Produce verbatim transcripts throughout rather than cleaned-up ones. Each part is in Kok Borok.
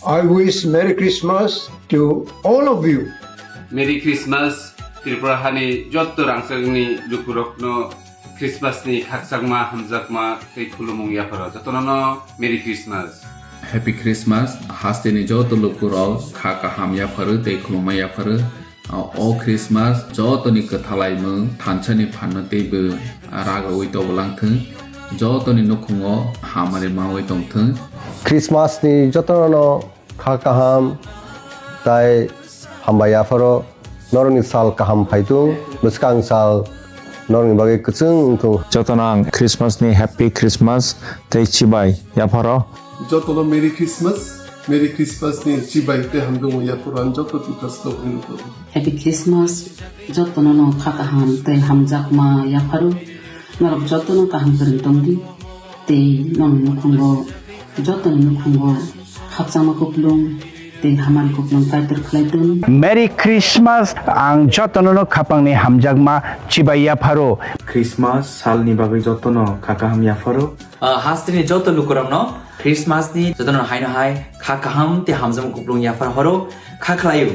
I wish Merry Christmas to all of you. Merry Christmas, Tripura hani jotto rangchakni lukurokno Christmas ni khakchangma, hamjakma tei khulumung yapharo. Jotono no Merry Christmas. Happy Christmas, hasteni joto lukurok kha kaham yapharu tei khulumma yapharu. O Christmas jotoni kwthalaimung thansa ni phanno teibo ragawi tobolangthwng, jotoni nukhungo hamari mawi tongthwng. Christmas ni jotono kha kaham tai hambai yapharo, norokni sal kaham phaitung, bwskang sal norokni bagwi kwchwng wngthung. Jotono ang Christmas ni Happy Christmas tei chibai yapharo. Jotono Merry Christmas, Merry Christmas ni chibai tei hamjakma yapharo ang joto Tiprasarokni lukurok. Happy Christmas, jotono no kha kaham tei hamjakma yapharo, norok jotono kaham kwrwng tongdi, tei nongni nukhungo, jotoni nukhungo khakchangma kuplung tei hamari kuplung kaitor khlai tong. Merry Christmas, ang jotono no khapangni hamjakma chibai yapharo. Christmas salni bagwi jotono kha kaham yapharo. Ah, hasteni joto lukurokno Christmas ni jotono haino hai kha kaham tei hamjakma kuplung yaphar horo kha khlaio.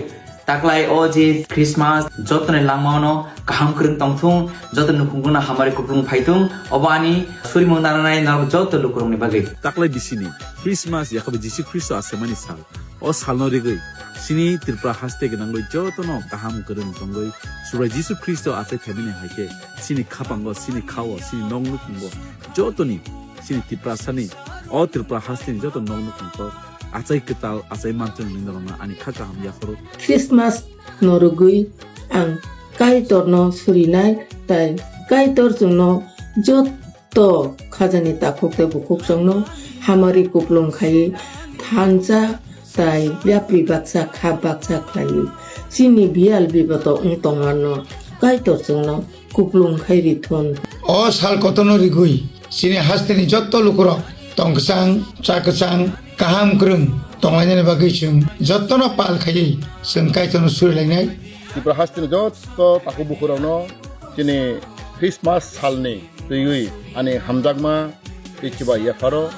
Taklai o je Christmas jotoni langmano kaham kwrwng tongthung, joto nukhungno hamari kuplung phaithung, obo ani surimung nananai norok joto lukurokni bagwi. Taklai bisini Christmas yakhabai Jisu Khristo asemani sal. O salno rigwi chini Tripura haste gwnangwi jotono kaham kwrwng tongwi Subrai Jisu Khristo achai phaimani hai khe chini khapango, chini khao, chini nok nukhungo jotoni chini Tiprasani, o Tripura hasteni joto nok nukhungo achai kwtal, achai manchwng hwnwi norokno ani kha kaham yapharo. Christmas no rwgwi ang Kaitorno surinai, tai Kaitor chwngno jotto khajani takhuk tei bukhuk chwngno hamari kuplung khaiwi thansa tai yapri baksa kha baksa khlaiwi chini biyal bibato wng tongmarno Kaitor chwngno kuplung khai rithun. O sal kotorno rigwi chini hasteni jotto lukurok tong kwchang, cha kwchang, kaham kwrwng tonglainani bagwi chwng jottono pal khaiwi chwng Kaitorno surilainai. Tripura hasteni jotto takhuk bukhurokno chini Christmas salni twiwi ani hamjakma tei chibai yapharo.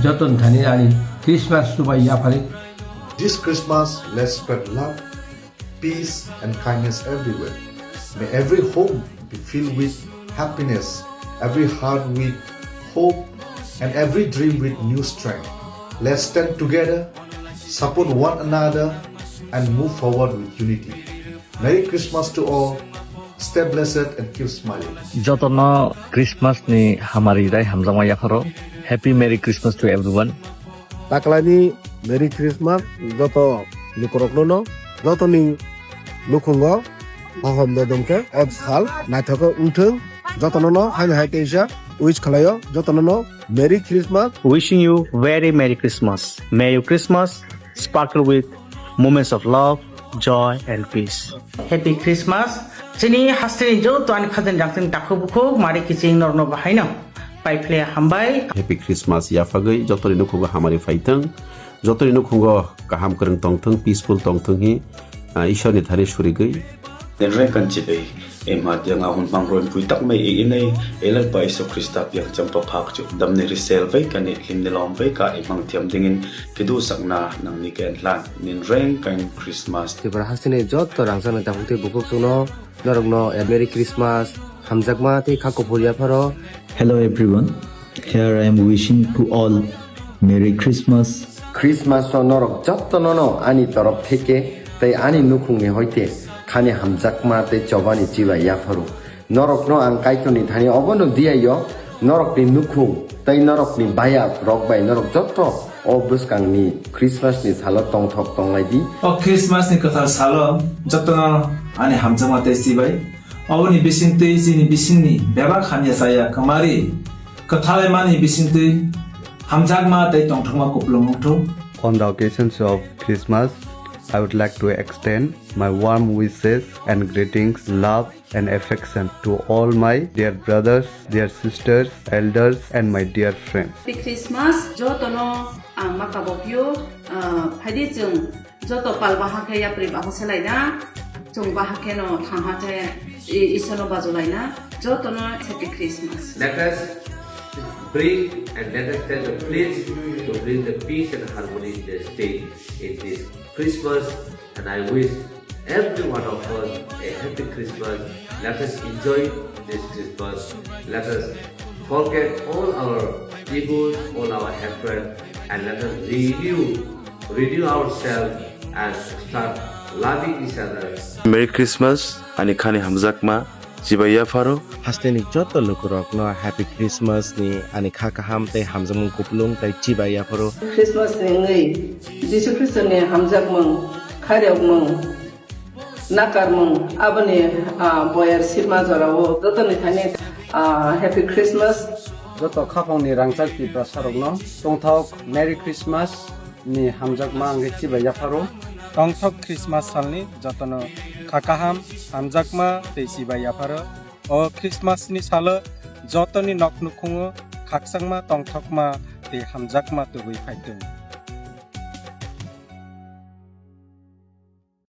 Joton thani ani Christmas chubai yaphari. This Christmas, let's spread love, peace and kindness everywhere. May every home be filled with happiness, every heart with hope, and every dream with new strength. Let's stand together, support one another, and move forward with unity. Merry Christmas to all. Stay blessed and keep smiling. Jotono Christmas ni hamari tei hamjakma yapharo. Happy Merry Christmas to everyone. Taklaini Merry Christmas joto lukurokno no, jotoni nukhungo hohom dodom khe o sal naithok wngthwng, jotono no haino hai teisa wish khlaio, jotono no Merry Christmas. Wishing you very Merry Christmas. Merry Christmas sparkle with moments of love, joy and peace. Happy Christmas. Chini hasteni joto ani khajani rangchakni takhuk bukhuk mari kiching norno bahaino. Paiphle hambai. Happy Christmas yaphagwi jotoni nukhungo hamari phaithwng. Jotoni nukhungo kaham kwrwng tongthwng, peaceful tongthwng hi, ah, Ishwarni thani surigwi. Nin rengkan chibai, ema tiang ahun pangroi pui takmai e inai, elal pa Isu Krista piang champa phak chu, damni risel bai kani, limni lom bai ka, emang thiam dingin, kidu sakna nangni ken hlan, nin rengkan Christmas. Tripura hasteni jotto rangchakni takhuk tei bukhuk chwngno, norokno a Merry Christmas, hamjakma tei kha kuphur yapharo. Hello everyone, here I am wishing to all Merry Christmas. Christmas o norok jottono no ani torop theke tei ani nukhungni hoite khani hamjakma tei chobani chibai yapharo. Norokno ang Kaitorni thani obono diyaio, norokni nukhung tei norokni bayap rok bai norok jotto o bwskangni Christmas ni salo tongthok tonglai di. O Christmas ni kwthar salo jotono ani hamjakma tei chibai. Oboni bisingtwi chini bisingni bebak hamya chaya kwmari kwthalaimani bisingtwi hamjakma tei tongthokma kupulung wngthung. On the occasions of Christmas, I would like to extend my warm wishes and greetings, love and affection to all my dear brothers, dear sisters, elders, and my dear friends. Happy Christmas, jotono ang ma kabokyo, ah, phaidi chwng joto pal baha khe yapri baha se laina, chwng baha khe no thangha khe i-, Isorno bajo laina, jotono Happy Christmas. Let us bring and let us tell the pledge to bring the peace and harmony in the state. in this Christmas, and I wish every one of us a happy Christmas. Let us enjoy this Christmas. Let us forget all our evils, all our hatred, and let us renew, renew ourselves and start loving each other. Merry Christmas, ani khani hamjakma, chibai yapharo. Hasteni joto lukurokno Happy Christmas ni ani kha kaham tei hamjakmung kupulung tei chibai yapharo. Christmas ni wngwi Jisu Khristo ni hamjakmung, khairokmung, nakarmung, aboni, ah, boyar sima jorao jotoni thani, ah, Happy Christmas. Joto khapangni rangchak Tiprasarokno tongthok Merry Christmas ni hamjakma wngwi chibai yapharo. Tongthok Christmas salni jotono kha kaham, hamjakma tei chibai yapharo. O Christmas ni salo jotoni nok nukhungo khakchangma, tongthokma tei hamjakma tubui phaitong.